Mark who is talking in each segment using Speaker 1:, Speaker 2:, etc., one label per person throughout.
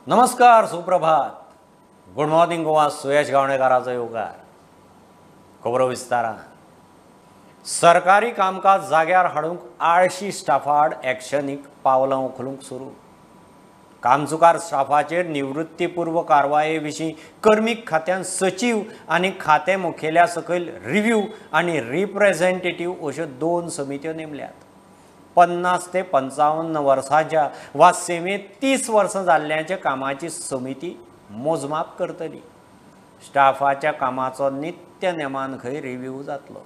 Speaker 1: नमस्कार, सुप्रभात, good morning Goa. सुयश गावणेकाराचो येवकार. खबरो विस्तारान. सरकारी कामकाज जाग्यार हाडूंक आळशी स्टाफा आड एक्शनीक पावलां उखलूंक सुरू. कामचुकार स्टाफाचेर निवृत्तीपूर्व कारवाये विशीं कर्मीक खात्यान सचीव आनी खातें मुखेल्या सकयल रिव्यू आनी रिप्रेझेंटेटीव अश्यो दोन समित्यो नेमल्यात. 50 ते 55 वर्सांच्या वा सेवेंत 30 वर्सां जाल्ल्यांच्या कामाची समिती मोजमाप करतली. स्टाफाच्या कामाचो नित्य नेमान खंय रिव्यू जातलो.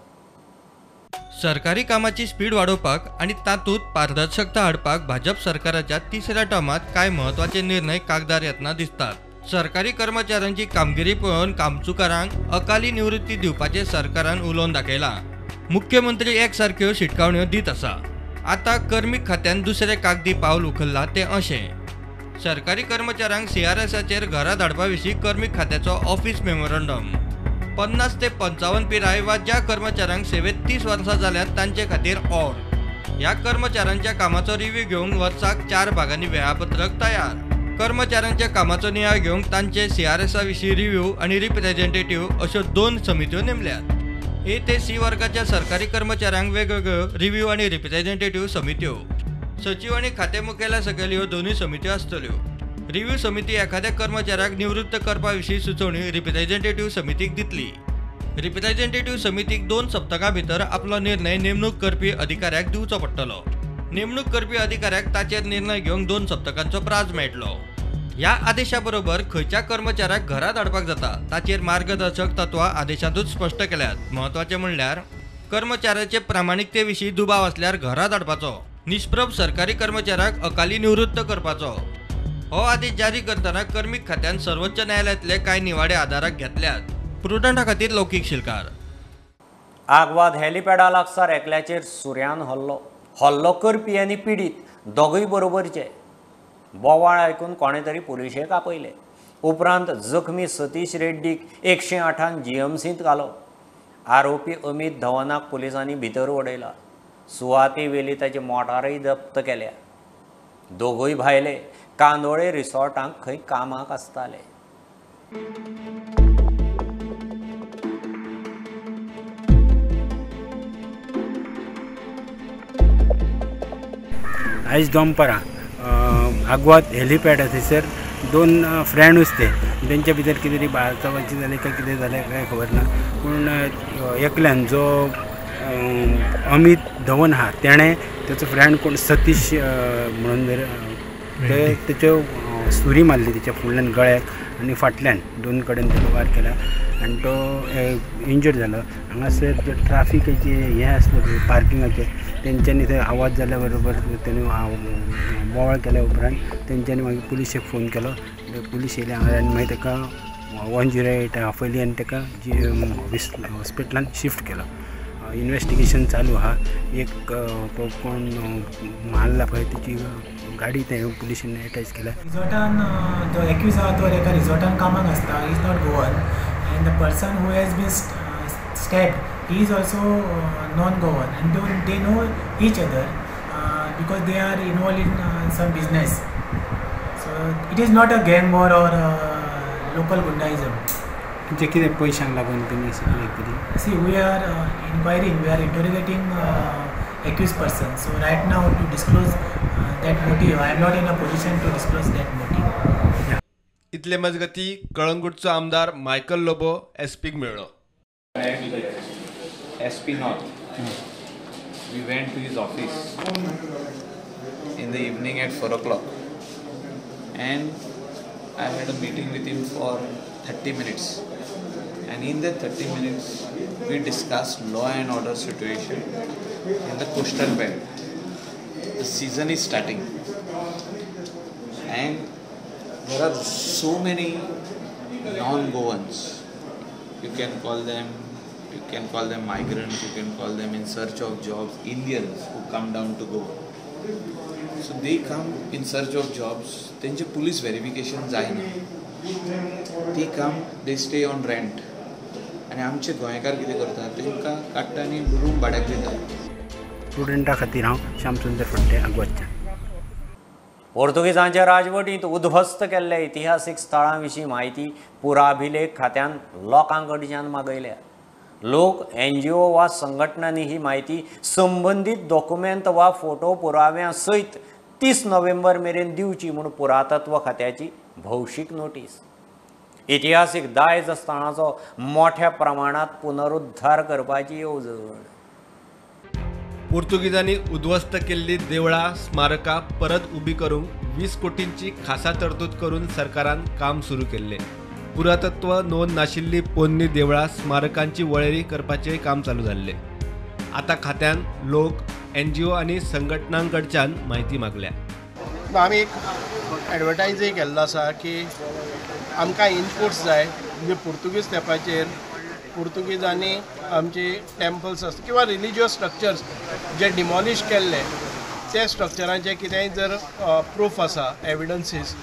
Speaker 2: सरकारी कामाची स्पीड वाडोवपाक आनी तातूंत पारदर्शकता हाडपाक भाजप सरकाराच्या तिसऱ्या टर्मांत कांय म्हत्वाचे निर्णय कागदार येतना दिसतात. सरकारी कर्मचाऱ्यांची कामगिरी पळोवन कामचुकारांक अकाली निवृत्ती दिवपाचें सरकारान उलोवन दाखयलां. मुख्यमंत्री एकसारक्यो शिटकावण्यो दीत आसा. आतां कर्मीक खात्यान दुसरें कागदी पावल उखल्लां तें अशें, सरकारी कर्मचाऱ्यांक सीआरएसाचेर घरा धाडपा विशीं कर्मीक खात्याचो ऑफिस मेमोरंडम. 50 ते 55 पिराय वा ज्या कर्मचाऱ्यांक सेवेत 30 वर्सां जाल्यात तांचे खातीर ऑर ह्या कर्मचाऱ्यांच्या कामाचो रिव्यू घेवंक वर्साक 4 भागांनी वेळापत्रक तयार. कर्मचाऱ्यांच्या कामाचो नियाळ घेवंक तांचे सीआरएसा विशीं रिव्यू आनी रिप्रेझेंटेटीव अश्यो 2 समित्यो नेमल्यात. ए ते सी वर्गाच्या सरकारी कर्मचाऱ्यांक वेगवेगळ्यो रिव्यू आनी रिप्रेझेंटेटीव समित्यो. सचीव आनी खातें मुखेल्या सकयल ह्यो दोनूय समित्यो आसतल्यो. रिव्यू समिती एखाद्या कर्मचाऱ्याक निवृत्त करपा विशीं सुचोवणी रिप्रेझेंटेटीव समितीक दितली. रिप्रेझेंटेटीव समितीक 2 सप्तकां भितर आपलो निर्णय नेमणूक करपी अधिकाऱ्याक दिवचो पडटलो. नेमणूक करपी अधिकाऱ्याक ताचेर निर्णय घेवंक 2 सप्तकांचो प्राज मेळटलो. ह्या आदेशा बरोबर खंयच्या कर्मचाऱ्याक घरा धाडपाक जाता ताचेर मार्गदर्शक तत्वां आदेशांतूच स्पश्ट केल्यात. म्हत्वाचें म्हणल्यार कर्मचाऱ्याचे प्रामाणिकते विशीं दुबाव आसल्यार घरा धाडपाचो, निष्प्रभ सरकारी कर्मचाऱ्याक अकाली निवृत्त करपाचो. हो आदेश जारी करतना कर्मीक खात्यान सर्वोच्च न्यायालयांतले कांय निवाडे आदाराक घेतल्यात. प्रुडंटा खातीर लौकीक शिलकार.
Speaker 1: आगवाद हेलिपॅडा लागसार एकल्याचेर सुऱ्यान हल्लो. हल्लो करपी आनी पिडीत दोगूय बरोबरचे. बोवाळ आयकून कोणें तरी पुलिशेक आपयले. उपरांत जखमी सतीश रेड्डीक 108 जीएमसींत घालो. आरोपी अमित धवनाक पुलिसांनी भितर उडयला. सुवाते वेली ताची मोटारय जप्त केल्या. दोगूय भायले कांदोळे रिसॉर्टांक खंय कामाक आसताले.
Speaker 3: आयज दनपारां आगवाद हेलिपॅड थंयसर 2 फ्रेंड उसते, तेंच्या भितर कितें तरी बाचाबाची जाली काय कितें जालें काय खबर ना, पूण एकल्यान जो अमित धवन आहा तेणें तेचो फ्रेंड कोण सतीश म्हणून जर ते तेच्यो सुरी मारली तेच्या फुडल्यान गळ्याक आनी फाटल्यान 2 कडेन तेका वार केला आनी तो इंजर्ड जालो. हांगासर जे ट्राफिकाचे हें आसलें पळय पार्किंगाचें, तेंच्यांनी थंय आवाज जाल्या बरोबर तेणी बोवाळ केल्या उपरांत तेंच्यांनी मागीर पुलिशेक फोन केलो. पुलीस येयले हांगा आनी मागीर ताका 108 आपयली आनी ताका हॉस्पिटलान शिफ्ट केलो. इन्वेस्टिगेशन चालू आहा. एक कोण मारला पळय तेची गाडी ते पुलिशेन एटॅच केल्या.
Speaker 4: रिजॉर्टान जो एक्यूज आहा तो एका रिजॉर्टान कामाक आसता. Is not Goan and the person who has been stabbed he is also non Goan and they know each other because they are involved in some business. So it is not a gang war or local goondaism.
Speaker 3: तुमचे कितें पयशांक लागून तेणी अशें कितें?
Speaker 4: See, we are inquiring, we are interrogating accused person. So right now to disclose that motive, I am not in a position to disclose that motive.
Speaker 5: इतले मजगती कळंगूटचो आमदार Michael Lobo एसपीक मेळ्ळो.
Speaker 6: SP North. We went to his office in the evening at 4 o'clock and I had a meeting with him for 30 minutes. And in the 30 minutes, we discussed law and order situation in the coastal belt. The season is starting and there are so many non-Goans. You can call them migrants, you can call them in search of jobs, Indians who come down to Goa. So they come in search of jobs. तेंचे police verification जायना. They come, they stay on rent. आनी आमचे गोंयकार कितें करतात, तेंकां काडटा आनी रूम भाड्याक दितात.
Speaker 3: स्टुडंटा खातीर हांव श्यामसुंदर फडते, आगवादच्यान.
Speaker 1: पोर्तुगीजांच्या राजवटींत उद्ध्वस्त केल्ल्या इतिहासीक स्थळां विशीं म्हायती पुराभिलेख खात्यान लोकां कडच्यान मागयल्या. लोक, एनजीओ वा संघटनांनी ही म्हायती संबंदीत डॉक्युमेंट वा फोटो पुराव्यां सयत 30 नोव्हेंबर मेरेन दिवची म्हूण पुरातत्व खात्याची भौशीक नोटीस. इतिहासीक दायज स्थानाचो मोठ्या प्रमाणात पुनरुद्धार करपाची येवजण.
Speaker 5: पोर्तुगीजांनी उद्ध्वस्त केल्ली देवळां, स्मारकां परत उबी करूंक 20 कोटींची खासा तरतूद करून सरकारान काम सुरू केल्लें. पुरातत्व नोंद नाशिल्ली पोन्नी देवळां, स्मारकांची वळेरी करपाचें काम चालू जाल्लें. आतां खात्यान लोक, एनजीओ आनी संघटनां कडच्यान म्हायती मागल्या.
Speaker 7: आमी एक एडवर्टायजय केल्लो आसा की आमकां इनपुट्स जाय, म्हणजे पुर्तुगीज तेंपाचेर पुर्तुगीजांनी आमचे टेम्पल्स आसता किंवा रिलिजियस स्ट्रक्चर्स जे डिमॉलिश केल्ले ते स्ट्रक्चरांचे कितेंय जर प्रूफ आसा, एविडन्सीस,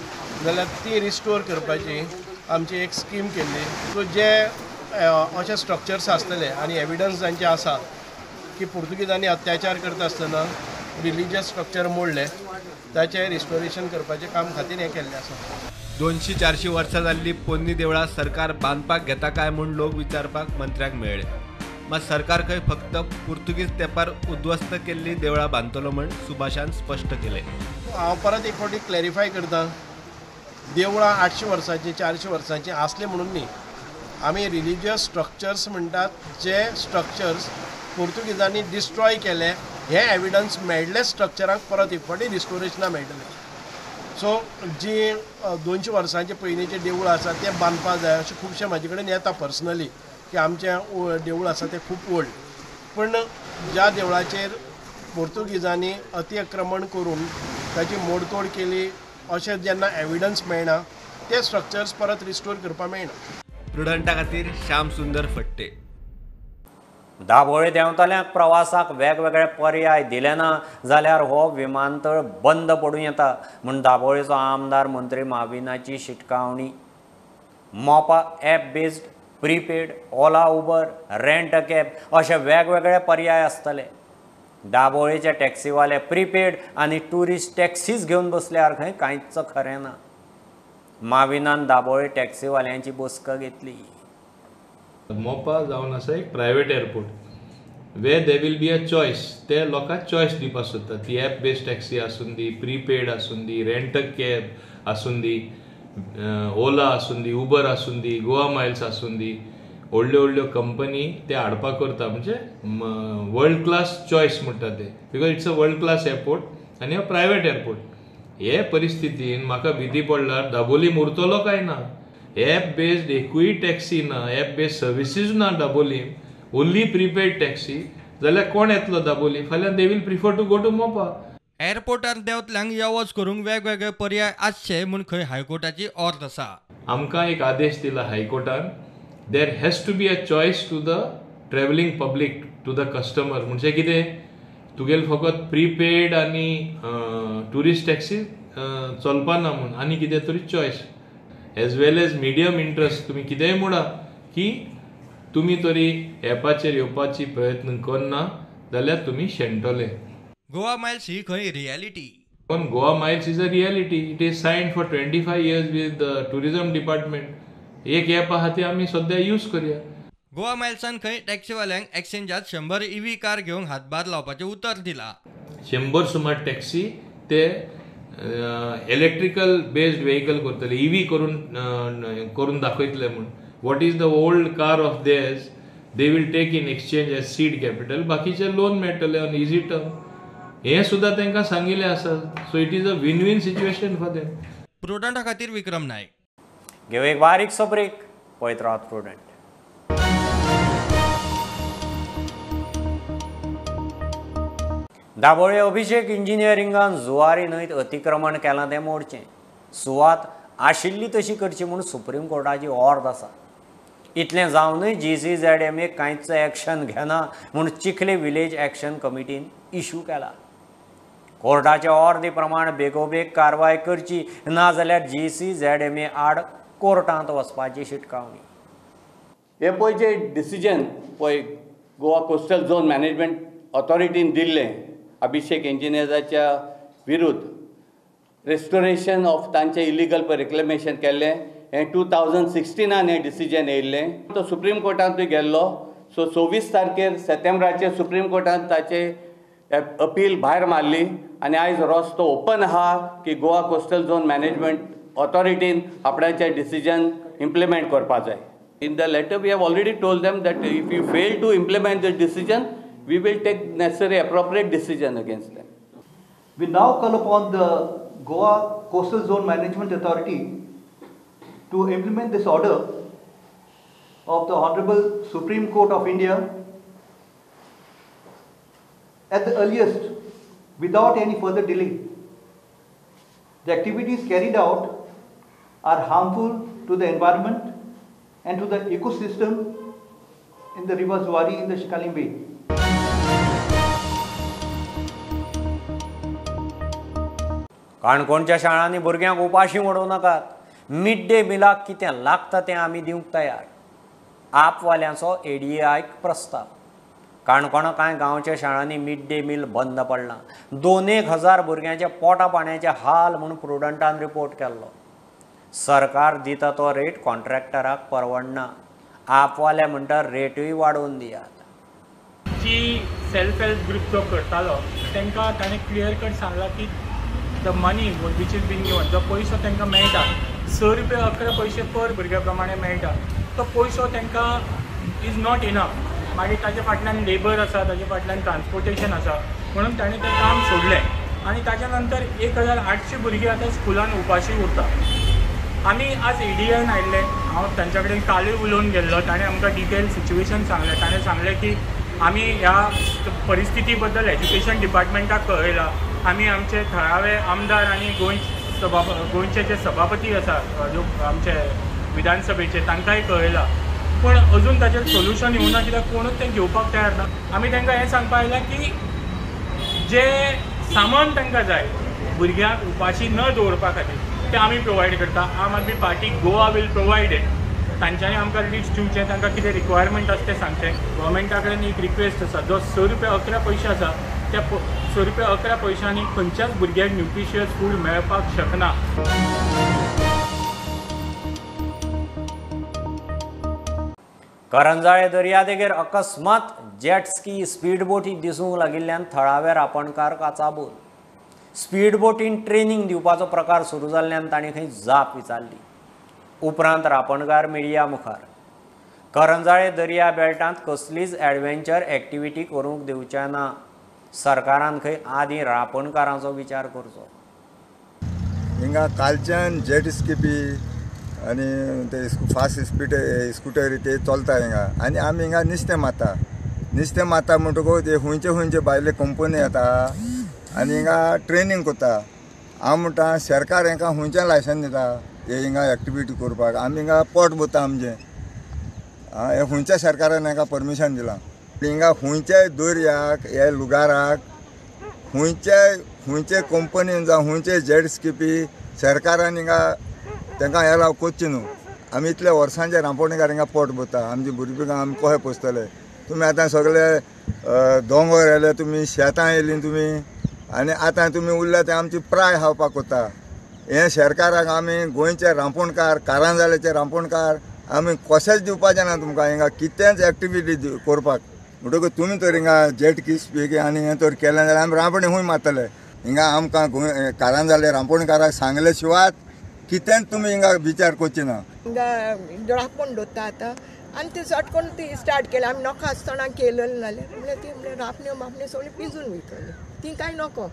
Speaker 7: जाल्यार ती रिस्टोर करपाची आमची एक स्कीम केल्ली. सो जे अशे स्ट्रक्चर्स आसतले आनी एविडन्स जांचे आसा की पुर्तुगीजांनी अत्याचार करता आसतना रिलिजियस स्ट्रक्चर मोडले, ताचें रिस्टोरेशन करपाचें काम खातीर हें केल्लें आसा.
Speaker 5: 200-400 वर्सां जाल्ली पोन्नी देवळां सरकार बांदपाक घेता काय म्हूण लोक विचारपाक मंत्र्याक मेळ्ळे. मात सरकार खंय फक्त पुर्तुगीज तेंपार उद्ध्वस्त केल्ली देवळां बांदतलो म्हूण सुभाषान स्पश्ट केलें.
Speaker 7: हांव परत एक फावटी क्लॅरिफाय करता, देवळां 800 वर्सांची, 400 वर्सांची आसली म्हणून न्ही, आमी रिलिजियस स्ट्रक्चर्स म्हणटात जे स्ट्रक्चर्स पुर्तुगीजांनी डिस्ट्रॉय केले, हे एविडन्स मेळ्ळे स्ट्रक्चरांक परत एक फावटी रिस्टोरेशनां मेळटलें. सो जी 200 वर्सांचे पयलींचें देवूळ आसा तें बांदपाक जाय अशें खुबशे म्हाजे कडेन येता पर्सनली की आमचें देवूळ आसा तें खूब ओल्ड, पूण ज्या देवळाचेर पोर्तुगीजांनी अतिक्रमण करून ताची मोडतोड केली अशें जेन्ना एविडन्स मेळना ते स्ट्रक्चर्स परत रिस्टोर करपाक मेळना.
Speaker 5: प्रुडंटा खातीर श्याम सुंदर फट्टे.
Speaker 1: दाबोळे देंवतल्यांक प्रवासाक वेगवेगळे पर्याय दिले ना जाल्यार हो विमानतळ बंद पडूं येता म्हूण दाबोळेचो आमदार मंत्री माविनाची शिटकावणी. Mopa app based, prepaid, Ola Uber, rent a cab अशे वेगवेगळे पर्याय आसतले. दाबोळेचे टॅक्सीवाले प्रिपेड आनी ट्युरिस्ट टॅक्सीच घेवन बसल्यार खंय कांयच खरें ना. माविनान दाबोळे टॅक्सीवाल्यांची बसका घेतली.
Speaker 8: मोपा जावन आसा एक private airport where there will be a choice. ते लोकांक चॉयस दिवपाक सोदता, ती एप बेस्ड टॅक्सी आसूं दी, प्रीपेड आसूं दी, रेंट अ कॅब आसूं दी, ओला आसूं दी, उबर आसूं दी, गोवा मायल्स आसूं दी, व्हडल्यो व्हडल्यो कंपनी ते हाडपाक करता. म्हणजे वर्ल्ड क्लास चॉयस म्हणटा ते, because it's a world class airport आनी अ प्रायवेट एअरपोर्ट. हे परिस्थितीन म्हाका भीती पडल्यार दाबोलीम उरतलो काय ना. एप बेस्ड एकूय टॅक्सी ना, एप बेस्ड सर्विसीज ना दाबोलीम, ओन्ली प्रीपेड टॅक्सी, जाल्यार कोण येतलो दाबोली? फाल्यां they will prefer to go to Mopa.
Speaker 2: एअरपोर्टार देंवतल्यांक यो वच करूंक वेगवेगळे पर्याय आसचे म्हूण खंय हायकोर्टाची ऑर्द आसा.
Speaker 8: आमकां एक आदेश दिला हायकोर्टान, there has to be a choice to the travelling public, to the customer. म्हणजे कितें, तुगेले फकत प्रीपेड आनी ट्युरिस्ट टॅक्सी चलपाना म्हूण आनी कितें तरी choice as well as medium interest. तुमी कितेंय म्हणा की तुमी तरी एपाचेर येवपाची प्रयत्न करना जाल्यार तुमी शेणटले.
Speaker 2: गोवा मायल्स ही खंय रियलिटी.
Speaker 8: पण Goa Miles is a reality. It is signed for 25 years with the tourism department. एक एप आहा ती आमी सद्या यूज करया.
Speaker 2: गोवा मायल्सान खंय टॅक्सीवाल्यांक एक्सचेंजात 100 ईव्ही कार घेवंक हातभार लावपाचें उतर दिला.
Speaker 8: 100 सुमार टॅक्सी ते इलेक्ट्रिकल बेस्ड वेहिकल करतले, ईव्ही करून दाखयतले म्हूण. What is the old car of theirs they will take in exchange as seed capital, बाकीचे लोन मेळटले ऑन इजी टर्म. हें सुद्दां तांकां सांगिल्लें आसा. So it is a win win situation for them.
Speaker 2: प्रुडंटा खातीर विक्रम नायक.
Speaker 1: घेवं एक बारीकसो ब्रेक, पळयत रावात प्रुडंट. दाबोळे अभिषेक इंजिनियरिंगान जुवारी न्हंयत अतिक्रमण केलां तें मोडचें, सुवात आशिल्ली तशी करची म्हूण सुप्रीम कोर्टाची ऑर्द आसा. इतलें जावनूय GCZMA कांयच एक्शन घेना म्हूण चिखले विलेज एक्शन कमिटीन इशू केला. कोर्टाच्या ऑर्दी प्रमाण बेगोबेग कारवाय करची, ना जाल्यार GCZMA आड कोर्टांत वचपाची शिटकावणी.
Speaker 9: हे पळय जे डिसिजन पळय गोवा कोस्टल झोन मॅनेजमेंट ऑथॉरिटीन दिल्लें अभिषेक इंजिनियराच्या विरुद्ध रेस्टोरेशन ऑफ तांचें इलिगल पळय रिक्लेमेशन केल्लें हें 2016 हें डिसिजन येयल्लें. तो सुप्रीम कोर्टांतूय गेल्लो. सो 26 तारखेर सप्टेंबराचेर सुप्रीम कोर्टान ताचे अपील भायर मारली आनी आयज रस्तो ओपन आहा की गोवा कोस्टल झोन मॅनेजमेंट ऑथॉरिटीन आपणाचें डिसिजन इम्प्लिमेंट करपा जाय. In the letter we have already told them that if you fail to implement the decision we will take necessary appropriate decision against them.
Speaker 10: We now call upon the Goa Coastal Zone Management Authority to implement this order of the Honorable Supreme Court of India at the earliest, without any further delay. The activities carried out are harmful to the environment and to the ecosystem in the river Zuari in the Shikalim Bay.
Speaker 1: काणकोणच्या शाळांनी भुरग्यांक उपाशी उडोवं नाकात. Mid day मिलाक कितें लागता तें आमी दिवंक तयार. आपवाल्यांचो एडीआयक प्रस्ताव. काणकोणा कांय गांवच्या शाळांनी मिड डे मील बंद पडलां. 2,000 भुरग्यांच्या पोटा पाण्याचे हाल म्हूण प्रुडंटान रिपोर्ट केल्लो. सरकार दिता तो रेट कॉन्ट्रॅक्टराक परवडना. आपवाले म्हणटा रेटूय वाडोवन दियात.
Speaker 11: जी सेल्फ हेल्प ग्रुप जो करतालो तांकां ताणें क्लियर कट सांगलां की the money which is been given, जो पयसो तांकां मेळटा 6 रुपया 11 पयशे पर भुरग्या प्रमाणे मेळटा, तो पयसो तांकां is not enough. मागीर ताजे फाटल्यान लेबर आसा, ताजे फाटल्यान ट्रान्सपोर्टेशन आसा, म्हणून ताणें तें काम सोडलें आनी ताच्या नंतर 1800 भुरगीं आतां स्कुलान उपाशी उरता. आमी आज एडीआयन आयिल्ले, हांव तांच्या कडेन कालूय उलोवन गेल्लो. ताणें आमकां डिटेल सिच्युएशन सांगलें. ताणें सांगलें की आमी ह्या परिस्थिती बद्दल एज्युकेशन डिपार्टमेंटाक कळयलां. आमी आमचे थळावे आमदार आनी गोंयचे जे सभापती आसा आमचे विधानसभेचे तांकांय कळयलां, पूण अजून ताचेर सोल्युशन येवना कित्याक कोणूच तें घेवपाक तयार ना. आमी तांकां हें सांगपाक आयलां की जें सामान तांकां जाय भुरग्यांक उपाशी न दवरपा खातीर तें आमी प्रोवायड करता. Aam Aadmi Party Goa will provide it. तांच्यांनी आमकां लिस्ट दिवचें, तांकां कितें रिक्वायरमेंट आसा तें सांगचें. गव्हर्मेंटा कडेन एक रिक्वेस्ट आसा, जो 6 रुपया 11 पयशे आसा त्या 6 रुपया 11 पयशांनी खंयच्याच भुरग्याक न्युट्रिशियस फूड मेळपाक शकना.
Speaker 1: करंजाळे दर्यादेगेर अकस्मात जेट स्की स्पीड बोटी दिसूंक लागिल्ल्यान थळावे रापणकार काचाबूल. स्पीड बोटीन ट्रेनिंग दिवपाचो प्रकार सुरू जाल्ल्यान तांणी खंय जाप विचारली. उपरांत रापणकार मिडिया मुखार करंजाळे दर्या बेल्टांत कसलीच ॲडव्हेंचर एक्टिविटी करूंक दिवचे ना. सरकारान खंय आदीं रापणकारांचो विचार करचो.
Speaker 12: हिंगा कालच्यान जेट स्किपी आनी ते फास्ट स्पीड स्कुटर ते चलता हिंगा आनी आमी हिंगा नुस्तें मारता. नुस्तें मारता म्हणटकूच ते खंयचे खंयचे भायले कंपनी येता आनी हिंगा ट्रेनींग करता. हांव म्हणटा सरकार हांकां खंयचें लायसन्स दिता हे हिंगा एक्टिविटी करपाक? आमी हिंगा पोट भरता आमचें. हे खंयच्या सरकारान हांकां परमिशन दिलां? हिंगा खंयच्याय दर्याक हे लुगाराक खंयच्याय खंयचे कंपनीन जावं खंयचे जेट स्किपी सरकारान हिंगा तांकां एलाव करचें न्हू. आमी इतल्या वर्सांचे रांपोणकार हिंगा पोट भरता. आमची भुरगीं आमी कशें पोसतले? तुमी आतां सगळे दोंगर येयले, तुमी शेतां येयलीं तुमी, आनी आतां तुमी उरल्या ते आमची प्राय खावपाक कोता. हें सरकाराक आमी गोंयचे रांपोणकार, कारंजाळेचे रांपोणकार आमी कशेंच दिवपाचें ना तुमकां हिंगा कितेंच एक्टिविटी करपाक. म्हणटकूच तुमी तर हिंगा जेट स्की आनी हें तर केलें जाल्यार आमी रांपणी खूंय मारतले? हिंगा आमकां गोंय कारंजाळे रांपोणकाराक सांगले शिवाय कितेंच तुमी हिंगा विचार करचे ना.
Speaker 13: हिंगा रांपण दवरता आतां आनी ती चट करून ती स्टार्ट केली. आमी नोको आसतना केलें जाल्यार म्हणल्यार ती म्हणल्यार रांपण्यो मापण्यो सगळ्यो पिंजून वयतल्यो. ती कांय नको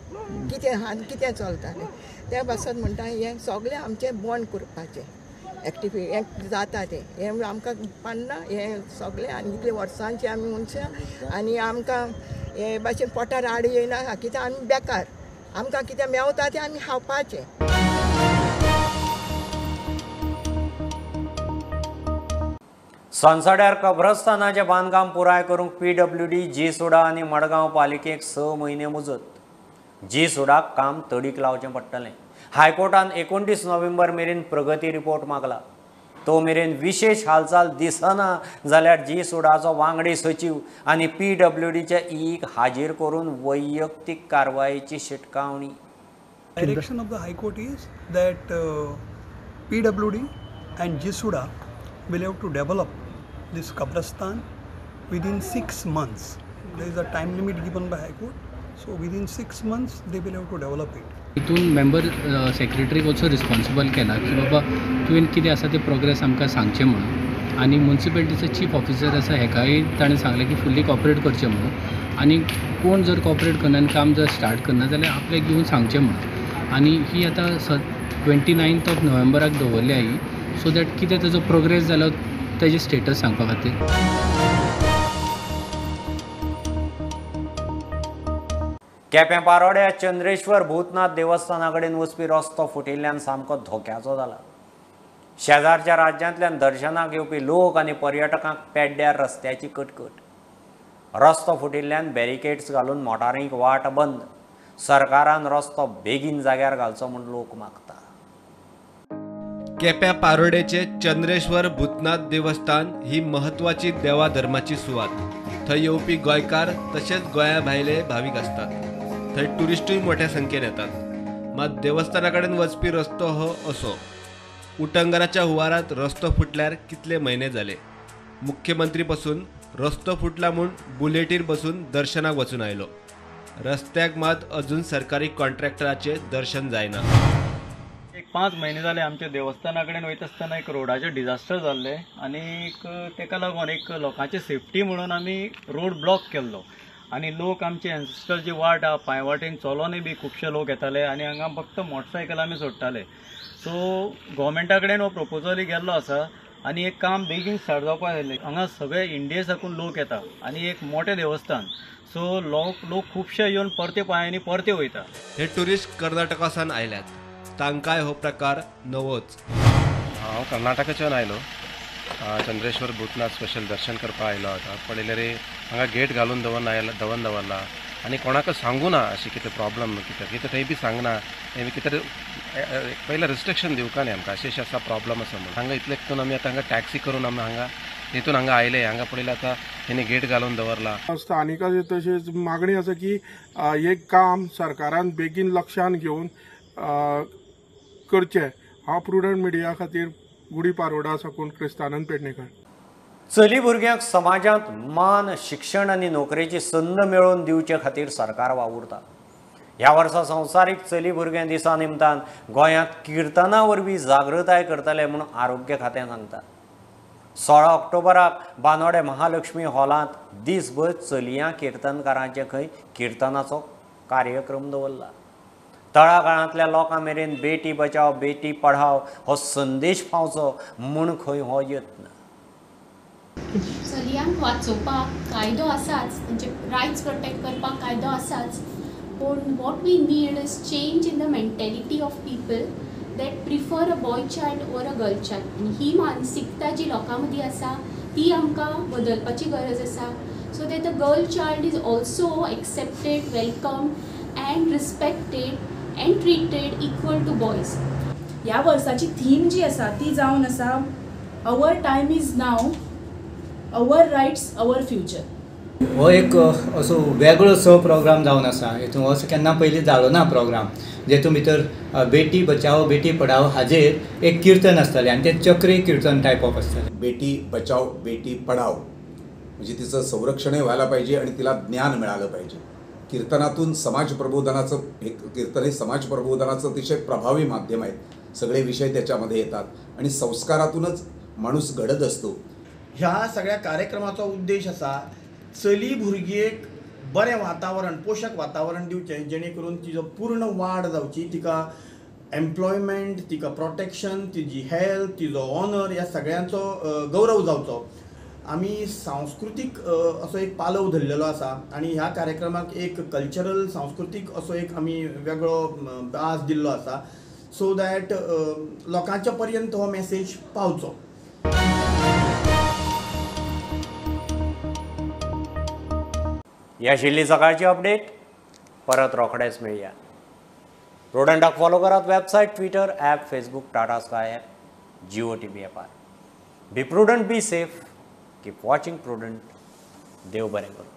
Speaker 13: कितें आहा कितें चलतालें त्या पासत म्हणटा हें सगळें आमचें बंद करपाचें एक्टिविटी हें जाता तें हें आमकां पडना हें सगळें. आनी इतले वर्सांचे आमी मनशां आनी आमकां हे भाशेन पोटार आड येयना कित्याक आमी बेकार, आमकां कितें मेवता तें आमी खावपाचें.
Speaker 1: सनसड्यार कब्रस्तानाचें बांदकाम पुराय करूंक पीडब्ल्यूडी, जी सुडा आनी मडगांव पालिकेक 6 म्हयने मुजत. जी सुडाक काम तडीक लावचें पडटलें. हायकोर्टान 29 नोव्हेंबर मेरेन प्रगती रिपोर्ट मागला. तो मेरेन विशेष हालचाल दिसना जाल्यार जी सुडाचो वांगडी सचीव आनी पीडब्ल्यूडीच्या ईक हाजीर करून वैयक्तीक कारवायेची शिटकावणी.
Speaker 14: Direction of the High Court is that PWD and GSUDA will have to develop this Kabrastan within 6 months. There is a time limit given by High Court, so within 6 months they will have to develop it.
Speaker 15: हितून member सेक्रेटरीक also responsible केला की बाबा तुवें कितें आसा ते progress आमकां सांगचें म्हणून, आनी मुन्सिपेलिटीचो चीफ ऑफिसर आसा हेकाय ताणें सांगलें की फुल्ली कॉपरेट करचें म्हणून, आनी कोण जर कॉपरेट करना आनी काम जर स्टार्ट करना जाल्यार आपल्याक येवन सांगचें म्हणून. आनी ही आतां 29 ऑफ नोव्हेंबराक दवरल्या ही, सो that कितें ताजो प्रोग्रेस जालो ताजें स्टेटस सांगपा खातीर.
Speaker 1: केपें पारोड्या चंद्रेश्वर भूतनाथ देवस्थाना कडेन वचपी रस्तो फुटिल्ल्यान सामको धोक्याचो जाला. शेजारच्या राज्यांतल्यान दर्शनाक येवपी लोक आनी पर्यटकांक पेड्ड्यार रस्त्याची कटकट. रस्तो फुटिल्ल्यान बॅरिकेड्स घालून मोटारींक वाट बंद. सरकारान रस्तो बेगीन जाग्यार घालचो म्हूण लोक मागता.
Speaker 5: केप्या पारोडेचे चंद्रेश्वर भूतनाथ देवस्थान ही महत्वाची देवा धर्माची सुवात. थंय येवपी गोंयकार तशेंच गोंया भायले भावीक आसतात. थंय ट्युरिस्टूय मोठ्या संख्येन येतात. मात देवस्थाना कडेन वचपी रस्तो हो असो. उटंगराच्या हुवारांत रस्तो फुटल्यार कितले म्हयने जाले. मुख्यमंत्री पसून रस्तो फुटला म्हूण बुलेटीर बसून दर्शनाक वचून आयलो. रस्त्याक मात अजून सरकारी कॉन्ट्रॅक्टराचें दर्शन जायना.
Speaker 16: एक 5 म्हयने जाले आमच्या देवस्थाना कडेन वयता आसतना एक रोडाचें डिजास्टर जाल्लें आनी तेका लागून एक लोकांची सेफ्टी म्हणून आमी रोड ब्लॉक केल्लो आनी लोक आमचे एन्सेस्टर जी वाट आहा पांयवाटेन चलोनूय बी खुबशे लोक येताले आनी हांगा फक्त मोटरसायकल आमी सोडटाले. सो गोवोरमेंटा कडेन हो प्रपोजल गेल्लो आसा आनी एक काम बेगीन स्टार्ट जावपाक जाय. हांगा सगळे इंडिये साकून लोक येता आनी एक मोठें देवस्थान, सो लोक खुबशे येवन परते पांयांनी परते वयता.
Speaker 5: हे ट्युरिस्ट कर्नाटका सावन आयल्यात, तांकांय हो प्रकार नवोच.
Speaker 17: हांव कर्नाटकाच्यान आयलो, चंद्रेश्वर भूतनाथ स्पेशल दर्शन करपाक आयलो. आतां पळयल्यार हांगा गेट घालून दवरून दवरला आनी कोणाक सांगू ना अशें कितें प्रॉब्लम कितें कितें थंय बी सांगना. कितें पयलें रिस्ट्रिक्शन दिवका न्ही आमकां अशें अशें आसा प्रॉब्लम आसा म्हणून. हांगा इतलें करून आमी आतां हांगा टॅक्सी करून आमी हांगा हितून हांगा आयले. हांगा पळयलें आतां हेणी गेट घालून दवरला.
Speaker 18: स्थानिकांची तशेंच मागणी आसा की हे काम सरकारान बेगीन लक्षान घेवन करचें. हांव प्रुडंट मिडिया खातीर गुडी पारोडा साकून क्रिस्तानंद पेडणेकर.
Speaker 1: चली भुरग्यांक समाजांत मान, शिक्षण आनी नोकरेची संद मेळोवन दिवचे खातीर सरकार वावुरता. ह्या वर्सा संवसारीक चली भुरग्यां दिसा निमतान गोंयांत किर्तना वरवीं जागृताय करतले म्हूण आरोग्य खातें सांगता. 16 ऑक्टोबराक बांदोडे महालक्ष्मी हॉलांत दीसभर चलयां किर्तनकारांचे खंय किर्तनाचो कार्यक्रम दवरला. तळागाळांतल्या लोकां मेरेन बेटी बचाव बेटी पढाव हो संदेश पावचो म्हूण खंय हो यत्न.
Speaker 19: चलयांक वाचोवपाक कायदो आसाच, तांचे रायट्स प्रोटेक्ट करपाक कायदो आसाच, पूण what we need is change in the mentality of people that prefer a boy child or a girl child. आनी ही मानसिकता जी लोकां मदीं आसा ती आमकां बदलपाची गरज आसा, so that the girl child is also accepted, welcome and respected and treated equal to boys.
Speaker 20: ह्या वर्साची थीम जी आसा ती जावन आसा our time is now, our rights, our future.
Speaker 21: हो एक असो वेगळो सो प्रोग्राम जावन आसा. हितून असो केन्ना पयलीं जालो ना प्रोग्राम, जेतून भितर बेटी बचाओ बेटी पढाओ हाजेर एक किर्तन आसतालें आनी तें चक्री किर्तन टायप ऑफ आसतालें.
Speaker 22: बेटी बचाओ बेटी पढाओ म्हणजे तिचं संरक्षणही व्हायला पाहिजे आणि तिला ज्ञान मिळालं पाहिजे. कीर्तनातून समाज प्रबोधनाचं हे कीर्तन हे समाज प्रबोधनाचं अतिशय प्रभावी माध्यम आहे. सगळे विषय त्याच्यामध्ये येतात आणि संस्कारातूनच माणूस घडत असतो.
Speaker 23: ह्या सगळ्या कार्यक्रमाचो उद्देश आसा चली भुरगेक बरें वातावरण, पोशक वातावरण दिवचें, जेणे करून तिजो पूर्ण वाड जावची, तिका एम्प्लॉयमेंट, तिका प्रोटेक्शन, तिजी हेल्थ, तिजो ऑनर, ह्या सगळ्यांचो गौरव जावचो. आमी सांस्कृतीक असो एक पालव धरलेलो आसा आनी ह्या कार्यक्रमाक एक कल्चरल सांस्कृतीक असो एक आमी वेगळो दास दिल्लो आसा, सो that लोकांच्या पर्यंत हो मॅसेज पावचो.
Speaker 1: ही आशिल्ली सकाळची अपडेट. परत रोखडेच मेळया. प्रुडंटाक फॉलो करात website, Twitter, app, Facebook, Tata Sky app, Jio TV ॲपार. Be prudent, be safe, keep watching Prudent. देव बरें करूं.